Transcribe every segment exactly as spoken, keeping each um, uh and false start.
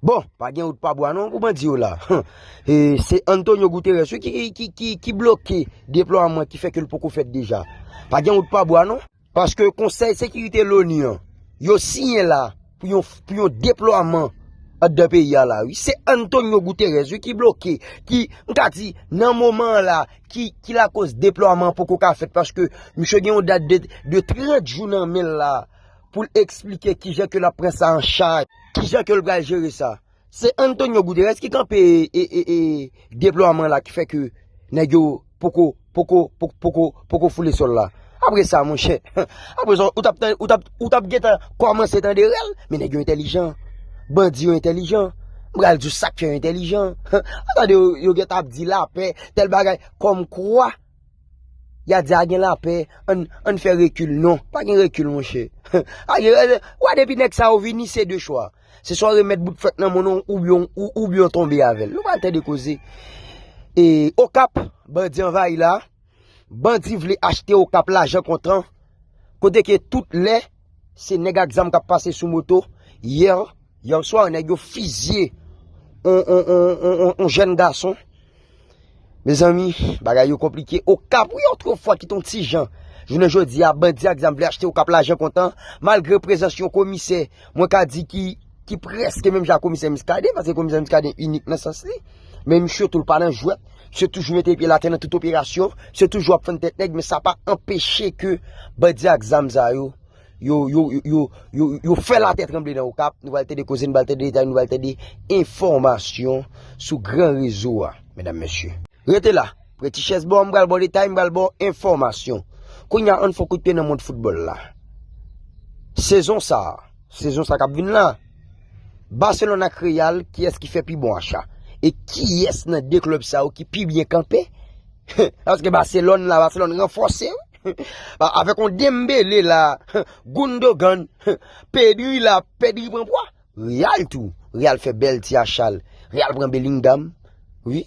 Bon, pa gen wout pa bwa non pou bandi yo la. E, se Antonio Guterres wi ki, ki, ki, ki bloke deplwaman ki fè ke l poko fèt deja. Pa gen wout pa bwa non. Paske Konsèy Sekirite Loni an, yo siyen la pou yon, pou yon deplwaman anndan peyi a la wi. Se Antonio Guterres wi ki bloke, ki, m ka di, nan moman an la, ki, ki lakoz deplwaman an poko ka fèt, paske misye gen yon dat de, de trant jou nan men l la, pou l eksplike kijan ke l ap pran sa an chaj, kijan ke l pral jere sa. Se Antonio Guterres ki kanpe e, e, e, deplwaman la ki fè ke nèg yo poko, poko, poko, poko, poko foule sòl la. Apre sa, monchè, apre sa, ou t ap, ou t ap, ou t ap gentan kòmanse tande rèl, men nèg yo entèlijan. Bandi yo entèlijan. M pral di w sa k fè yo entèlijan. Ou tande yo, yo gentan ap di lapè, tèl bagay, kòmkwa y a di a gen lapè, ann, ann fè rekil. Non, pa gen rekil, monchè. A gen, w a depi nèg sa yo vini, se de chwa. Se swa w remèt bout fèk nan men w oubyen, ou, oubyen w tonbe avè l. Nou pral tande koze. E, Okap, bandi anvayi la. Bandi vle achte Okap lajan kontan. Kote ke tout lè, se nèg ak zam k ap pase sou moto. Yè, yè swa, nèg yo fizye on, on, on, on, on, on jèn gason. Mezanmi, bagay yo konplike. Okap, wi, otrefwa ki t on ti jan. Jounen jodi a, bandi ak zam vle achte Okap lajan kontan, malgre prezans yon komisè, mwen ka di ki, ki prèske menm jan ak komisè Muscadin, paske komisè Muscadin inik nan sans li. Men misye tou, l pa nan jwèt. Misye toujou mete pye l atè nan tout operasyon. Misye toujou ap fann tèt nèg, men sa pa anpeche ke bandi ak zam sa yo yo, yo, yo, yo, yo, yo fè latè tranble nan Okap. Nou pral tande koze, nou pral tande detay, nou pral tande enfòmasyon sou gran rezo a, medam, mesye. Rete la. Prè ti chèz bò, m pral ba w detay, m pral ba w enfòmasyon. Kounye a, ann fè kout pye nan mond foutbòl la. Sezon sa, sezon sa k ap vin la, Barcelone ak Real, kiyès ki fè pi bon acha? E kiyès nan de klèb sa yo ki pi byen kanpe? Paske Barcelone la, Barcelone ranfòse, wi. Avèk yon Dembélé la, Gundogan, Pedri la, Pedri pran pwa. Real tou. Real fè bèl ti acha l. Real pran Bellingham. Wi.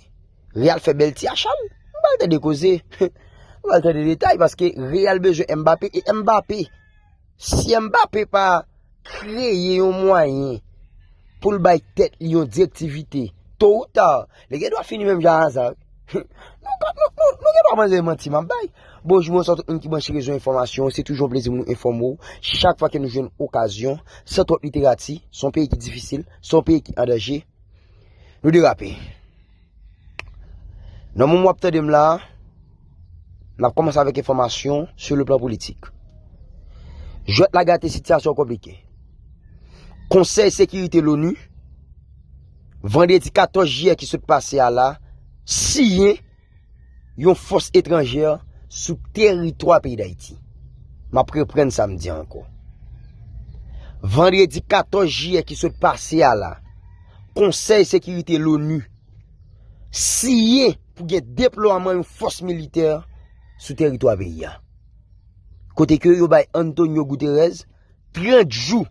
Real fè bèl ti acha l. M pral tande koze. M pral tande detay paske Real bezwen Mbappé e Mbappé, si Mbappé pa kreye yon mwayen pou l bay tèt li yon direktivite, to ou ta, li gen dwa fini menm jan Hazard. Nou, nou, nou, nou gen dwa panse manti m ap bay. Bonjou, bonswa tout moun ki branche rezo enfòmasyon. Se toujou yon plezi pou nou enfòme w chak fwa ke nou jwenn okazyon, san twòp literati. Se yon peyi ki difisil, se yon peyi ki an danje. Nou derape. Nan moman w ap tande m la, n ap kòmanse avèk enfòmasyon sou le plan politik. Jwèt la gate, sitiyasyon konplike. Konsèy Sekirite Loni, vandredi katòz jiyè ki sot pase a la, siyen yon fòs etranjè sou teritwa peyi Dayiti. M ap reprann sa m di ankò. Vandredi katòz jiyè ki sot pase a la, Konsèy Sekirite Loni siyen pou gen deplwaman yon fòs militè sou teritwa peyi a. Kote ke yo bay Antonio Guterres trant jou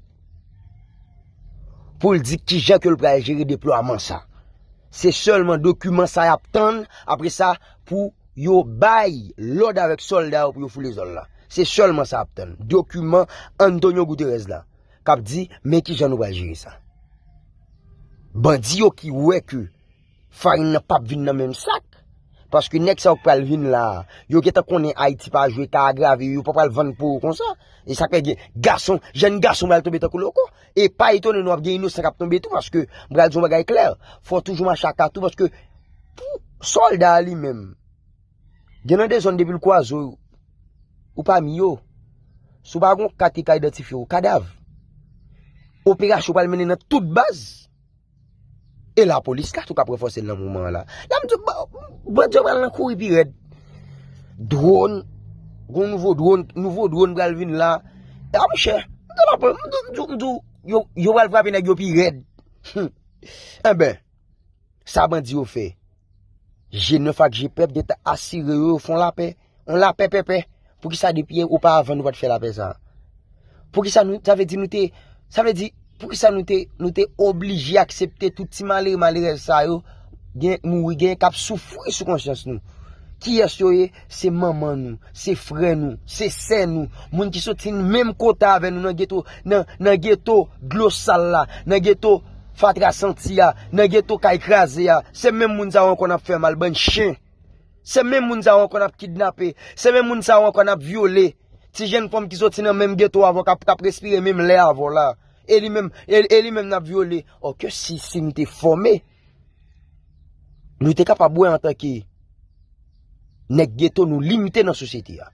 pou l di kijan ke l pral jere deplwaman sa. Se sèlman dokiman sa y ap tann, apre sa, pou yo bay lòd avèk sòlda yo pou yo foule zòn la. Se sèlman sa y ap tann. Dokiman Antonio Guterres la, k ap di, men kijan nou pral jere sa. Bandi yo ki wè ke farin nan p ap vin nan menm sak. Paske nèg sa yo k pral vin la, yo gentan konnen Ayiti pa jwe, ka agrave yo, yo pa pral vann po yo konsa. E sa k fè gen gason, jèn gason pral tonbe tankou loko. E pa etone nou ap gen inosan k ap tonbe tou, paske m pral di yon bagay klè. Fò w toujou mache ak kat ou, paske pou sòlda a li menm, gen nan de zòn depi l kwaze w, ou pami yo. Si w pa gon kat ki ka idantifye w, kadav. Operasyon pral mennen nan tout baz. E lapolis la tou k ap ranfòse l nan moman an la. La m di w, ba-, bandi yo pral nan kouri pi rèd. Dwòn, gon nouvo dwòn, nouvo dwòn pral vin la. A monchè, m di w, m di w, m di w, yo, yo pral frape nèg yo pi rèd. Enben, sa bandi yo fè. G nèf ak G pèp gentan asire yo, yo fè yon lapè. Yon lapè pèpè. Poukisa depi oparavan nou pa t fè lapè sa a? Poukisa nou, sa vle di nou te, sa vle di, poukisa nou te, nou te oblije aksepte tout ti malere, malerèz sa yo, gen, mouri, gen k ap soufri sou konsyans nou? Kiyès yo ye? Se manman nou, se frè nou, se sè nou, moun ki soti menm kote avè nou nan geto, nan, nan geto dlo sal la, nan geto fatra santi a, nan geto kay kraze a, se menm moun sa yo ankò n ap fè mal, bann chen. Se menm moun sa yo ankò n ap kidnape. Se menm moun sa yo ankò n ap vyole. Ti jèn fanm ki soti nan menm geto avè w, k ap, k ap respire menm lè avè w la. E li menm, e, e li menm n ap vyole. Òke si, si m te fòme, nou te kapab wè antanke nèg geto, nou limite nan sosyete a.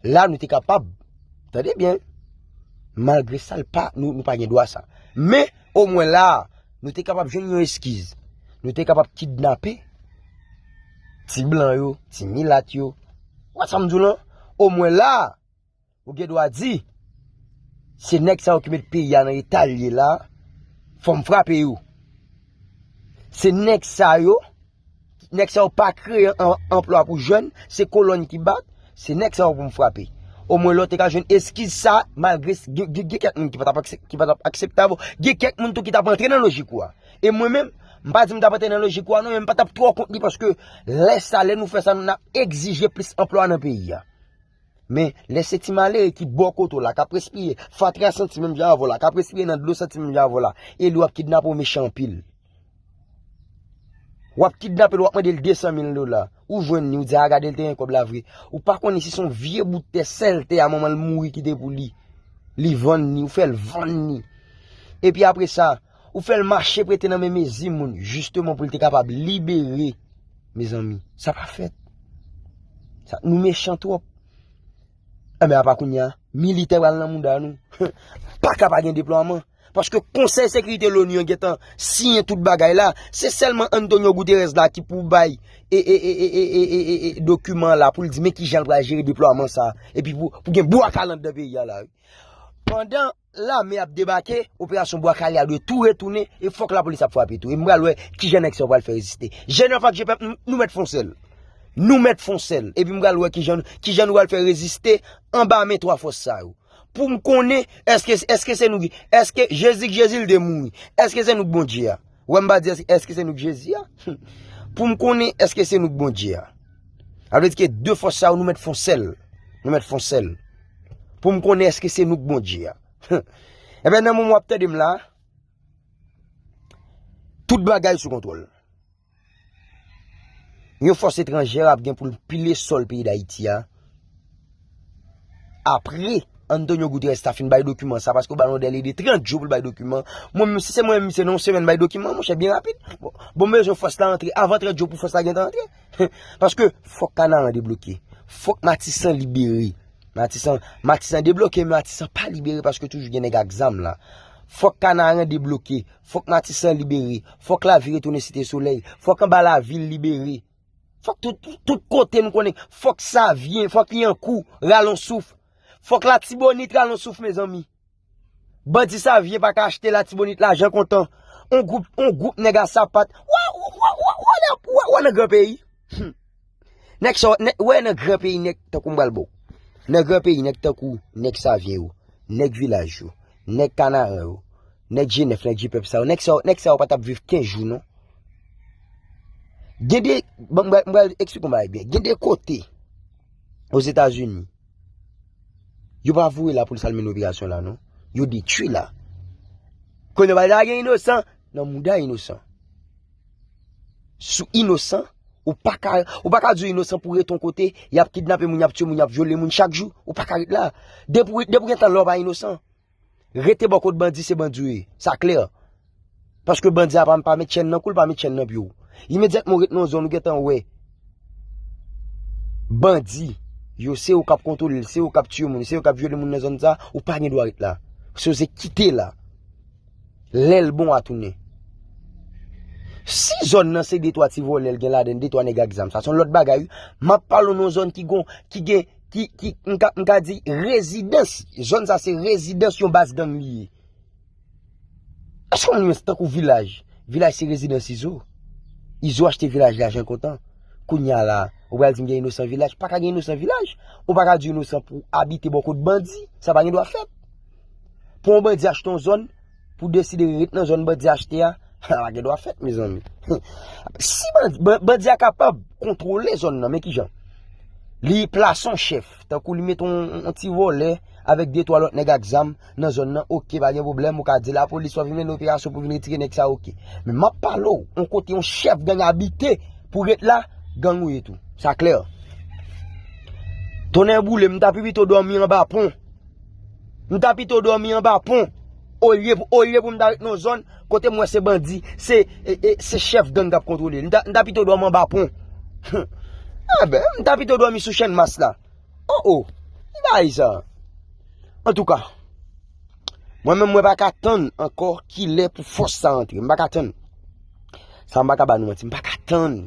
La, nou te kapab, tande byen, malgre sa, l pa, nou, nou pa gen dwa sa. Men, omwen la, nou te kapab jwenn yon eskiz. Nou te kapab kidnape ti blan yo, ti milat yo. Ou wè sa m di w lan? Omwen la, ou gen dwa di, se nèg sa yo ki met peyi a nan eta l ye la, fò m frape yo. Se nèg sa yo, nèg sa yo pa kreye an-, anplwa pou jèn, se kolòn ki bat, se nèg sa yo pou m frape. Omwen lè w te ka jwenn eskiz sa, malgre s-, gen, gen, gen kèk moun ki pa t ap aksep-, ki pa t ap aksepte avè w, gen kèk moun tou ki t ap antre nan lojik ou a. E mwen menm, m pa di m t ap antre nan lojik ou a non, men m pa t ap twò kont li paske lè sa, lè nou fè sa, nou n ap egzije plis anplwa nan peyi a. Men, lè se ti malere ki bò kote w la, k ap respire fatra santi menm jan avè w la, k ap respire nan dlo santi menm jan avè w la, e li w ap kidnape w mechan anpil. W ap kidnape l, w ap mande l de san mil dola. Ou jwenn li, ou di, "A, gade l te gen kòb la vre." Ou pa konnen si se yon vye bout tè, sèl tè a manman l mouri kite pou li. Li vann li, ou fè l vann li. Epi apre sa, ou fè l mache prete nan men mezi moun, jisteman pou l te kapab libere. Mezanmi, sa pa fèt. Sa, nou mechan twòp. Enben, apa kounye a, militè pral nan mouda nou. Pa ka pa gen deplwaman. Paske Konsèy Sekirite Loni an gentan siyen tout bagay la. Se sèlman Antonio Guterres la ki pou bay e, e, e, e, e, e, e, e dokiman la pou l di men kijan l pral jere deplwaman sa. Epi pou, pou gen bwa kale anndan peyi a la, wi. Pandan lame ap debake, operasyon Bwa Kale a dwe tou retounen e fòk lapolis ap frape tou. E m pral wè kijan nèg sa yo pral fè reziste. Jèn F ak G pèp, nou, nou mèt fon sèl. Nou mèt fon sèl. Epi m pral wè kijan, kijan nou pral fè reziste anba men twa fòs sa yo. Pou m konnen, èske, èske se nou ki, èske Jezi k Jezi l te mouri? Èske se nou k Bondye a? Wè m pa di èske, èske se nou k Jezi a? Pou m konnen èske se nou k Bondye a. Sa vle di ke de fòs sa yo nou mèt fon sèl. Nou mèt fon sèl. Pou m konnen èske se nou k Bondye a. Enben, nan moman w ap tande m la, tout bagay sou kontwòl. Yon fòs etranjè ap gen pou l pile sòl peyi Dayiti a. Apre Antonio Guterres ta fin bay dokiman sa, paske yo ba l yon dèle de trant jou pou l bay dokiman. Mwen menm, si se mwen menm, misye nan yon semèn bay dokiman, monchè, byen rapid. Bon, bon, m bezwen fòs la antre avan trant jou pou fòs la gentan antre. Paske fòk Kanaran debloke. Fòk Matisan libere. Matisan, Matisan debloke, men Matisan pa libere paske toujou gen nèg ak zam la. Fòk Kanaran debloke. Fòk Matisan libere. Fòk Lavi retounen Site Solèy. Fòk anba lavil libere. Fòk tout, tout kote nou konnen. Fòk Savyen, fòk Lyankou, Ralonsouf. Fòk Latibonit, Ralonsouf, mezanmi. Bandi Savyen pa ka achte Latibonit lajan kontan. On gwoup, on gwoup nèg a sapat. Wè, wè, wè, wè, wè nan, wè, wè nan gran peyi. Hmm. Nèg sa, nèg, wè nan gran peyi, nèg tankou m pral ba w. Nan gran peyi, nèg tankou nèg Savyen yo, nèg vilaj yo, nèg Kanaran yo, nèg G nèf, nèg G pèp sa yo, nèg sa yo, nèg sa yo pa t ap viv kenz jou, non. Gen de, bon, m pral, m pral eksplike yon bagay byen. Gen de kote, Ozetazini, yo pa voye lapolis al mennen operasyon la, non. Yo detwi la. Kounye a, pa gen inosan, nan mouda inosan. Si w inosan, ou pa ka, ou pa ka di w inosan pou w rete yon kote, y ap kidnape moun, y ap tiye moun, y ap vyole moun chak jou, ou pa ka ret la. Depi, depi w gen tan la, w pa inosan. Rete bò kot bandi, se bandi w ye. Sa klè. Paske bandi a pa, pa met chèn nan kou l, pa met chèn nan pye w. Imedyatman w ret nan yon zòn, ou gentan wè bandi yo, se yo k ap kontwole l, se yo k ap tiye moun, se yo k ap vyole moun nan zòn sa, ou pa gen dwa ret la. Sipoze kite la. Lè l bon a tounen. Si zòn nan se de twa ti vòlè l gen ladan l, de twa nèg ak zam, sa se yon lòt bagay, wi. M ap pale w nan yon zòn ki gon, ki gen, ki, ki, m ka, m ka di rezidans. Zòn sa se rezidans yon baz gang li ye. Èske w konn yon tankou vilaj? Vilaj se rezidans Izo. Izo achte vilaj lajan kontan. Kounye a la, ou pral di m gen inosan vilaj? Pa ka gen inosan vilaj. Ou pa ka di inosan pou abite bò kot bandi. Sa pa gen dwa fèt. Pou yon bandi achte yon zòn, pou deside ret nan zòn bandi achte a, sa pa gen dwa fèt, mezanmi. Si bandi, ban-, bandi a kapab kontwole zòn nan, men kijan? Li plase yon chèf, tankou li mete yon, yon ti vòlè, avèk de twa lòt nèg ak zam nan zòn nan, oke, pa gen pwoblèm, ou ka di lapolis w ap vin mennen operasyon pou vin retire nèg sa, oke. Men m ap pale w, yon kote yon chèf gang abite pou ret la, gang ou ye tou. Sa klè. Tonnè boule m, m ta pi pito dòmi anba pon. M ta pito dòmi anba pon. Olye, olye pou m ta ret nan zòn kote m wè se bandi, se, e, e, se chèf gang k ap kontwole. M ta, m ta pito dòmi anba pon. Enben, m ta pito dòmi sou Channmas la. Oh, oh. Ki bagay sa? Antouka, mwen menm, mwen pa ka tann ankò kilè pou fòs sa antre. M pa ka tann. Sa m pa ka ba nou manti. M pa ka tann.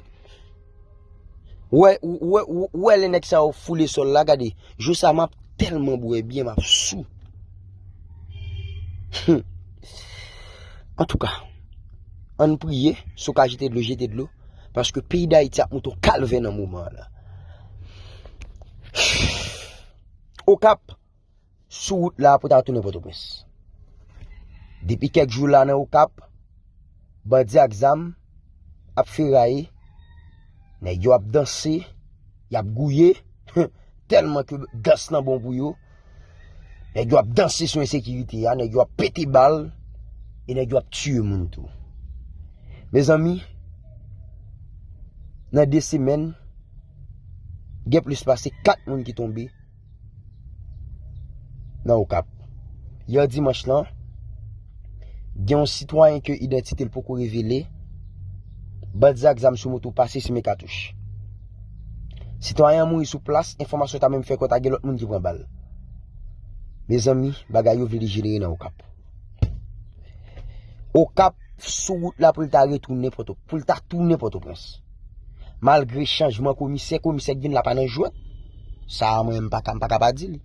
Wè, wè, wè, wè lè nèg sa yo foule sòl la, gade. Jou sa m ap tèlman bwè byen, m ap sou. Antouka, ann priye, si w ka jete dlo, jete dlo. Paske peyi Dayiti ap moute yon kalvè nan moman an la. Okap, sou wout la pou ta tounen Pòtoprens. Depi kèk jou la nan Okap, bandi ak zam ap feraye, nèg yo ap danse, y ap gouye, tèlman ke dans lan bon pou yo. Nèg yo ap danse sou ensekirite a, nèg yo ap pete bal, e nèg yo ap tiye moun tou. Mezanmi, nan de semèn, gen plis pase kat moun ki tonbe nan Okap. Yè dimanch lan, gen yon sitwayen ke idantite l poko revele, bandi ak zam sou moto pase simen katouch. Sitwayen an mouri sou plas, enfòmasyon ta menm fè kwè ta gen lòt moun ki pran bal. Mezanmi, bagay yo vle dejenere nan Okap. Okap sou wout la pou l ta retounen Pòto, pou l ta tounen Pòtoprens. Malgre chanjman komisè, komisè k vin la pa nan jwèt. Sa a mwen, m pa ka, m pa ka pa di l.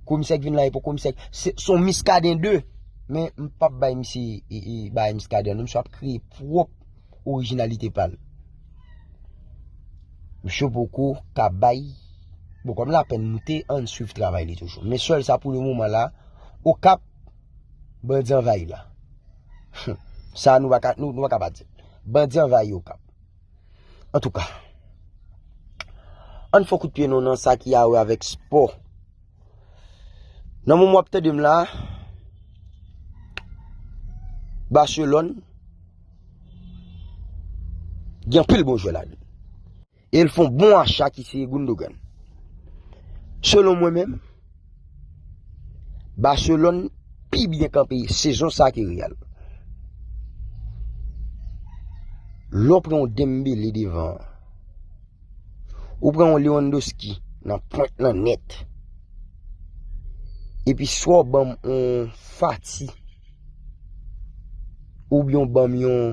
Komisè k vin la, e pou komisè, se, se yon Miskaden de. Men, m p ap bay misye, e, e, bay Miskaden, non, misye ap kreye pwòp orijinalite pa l. Misye poko ka bay, bon, kòm lapèn moute, ann swiv travay li toujou. Men sèl sa pou le moman la, Okap, bandi anvayi la. Sa nou pa ka, nou, nou pa ka pa di. Bandi anvayi Okap. Antouka, ann fè kout pye nou nan sa ki a wè avèk spò. Nan moman w ap tande m la, Baselòn gen anpil bon jwè ladan l. E l fè yon bon acha ki se Gundogan. Selon mwen menm, Baselòn pi byen kanpe sezon sa ke Real. Lè w pran yon Dembélé devan an, ou pran yon Lewandowski nan pwent lan nèt, epi swa w ban m yon Fati, oubyen w ban m yon